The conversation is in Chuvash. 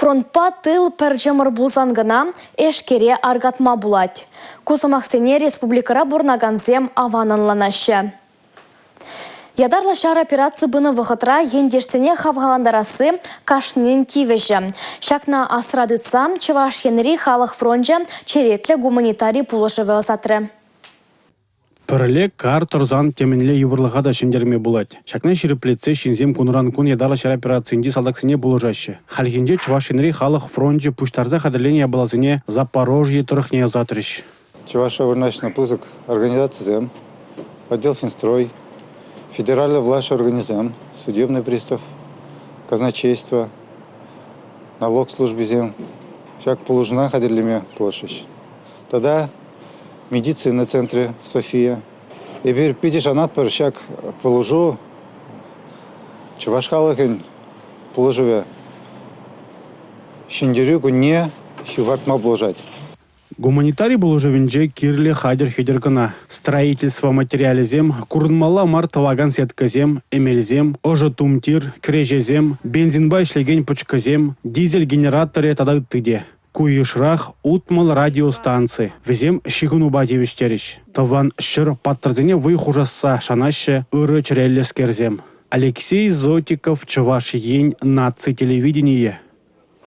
Фронтпа тыл пӗр чӑмӑр пулсан кӑна эшкере аркатма пулать. Ку сӑмахсене республикӑра пурӑнакансем аван ӑнланаҫҫӗ. Ятарлӑ ҫар операци пынӑ вӑхӑтра ентешсене хавхалантарасси кашнин тивӗҫӗ. Ҫакна асра тытса Чӑваш Енри халӑх фрончӗ черетлӗ гуманитари пулӑшӑвӗ ӑсатрӗ. Пӗрле кар тӑрсан темӗнле йывӑрлӑха та ҫӗнтерме пулать. Ҫакна ҫирӗплетсе ҫынсем кунран-кун ятарлӑ ҫар операцийӗнчи салтаксене пулӑшаҫҫӗ. Хальхинче Чӑваш Енри халӑх фрончӗ пуҫтарса хатӗрленӗ япаласене Запорожье тӑрӑхне ӑсатрӗҫ. Чӑвашра вырнаҫнӑ пысӑк организацисем, отдел финстрой, федераллӑ влаҫ органӗсем, судебный пристав, казначейство, налог службисем ҫак пулӑшӑва хатӗрлеме пулӑшрӗҫ. Тата медицина центрӗ София. Эпир питӗ шанатпӑр ҫак пулӑшу чӑваш халӑхӗн пулӑшӑвӗ Ҫӗнтерӳ кунне ҫывхартма пулӑшать. Гуманитари пулӑшӑвӗнче кирлӗ хатӗр-хӗтӗр кӑна. Строительство материалӗсем, курӑнмалла мар тӑвакан сеткӑсем, эмелсем, ӑшӑ тумтир, кӗреҫесем, бензинпа ӗҫлекен пӑчкӑсем, дизель генераторӗ тата ытти те. Ку йышрах 60 радиостанци. Вӗсем ҫыхӑнупа тивӗҫтерӗҫ. Тӑван ҫӗр паттӑрсене вӑй хушасса шанаҫҫӗ ырӑ чӗреллӗскерсем. Алексей Зотиков, Чӑваш Ен наци телевиденийӗ.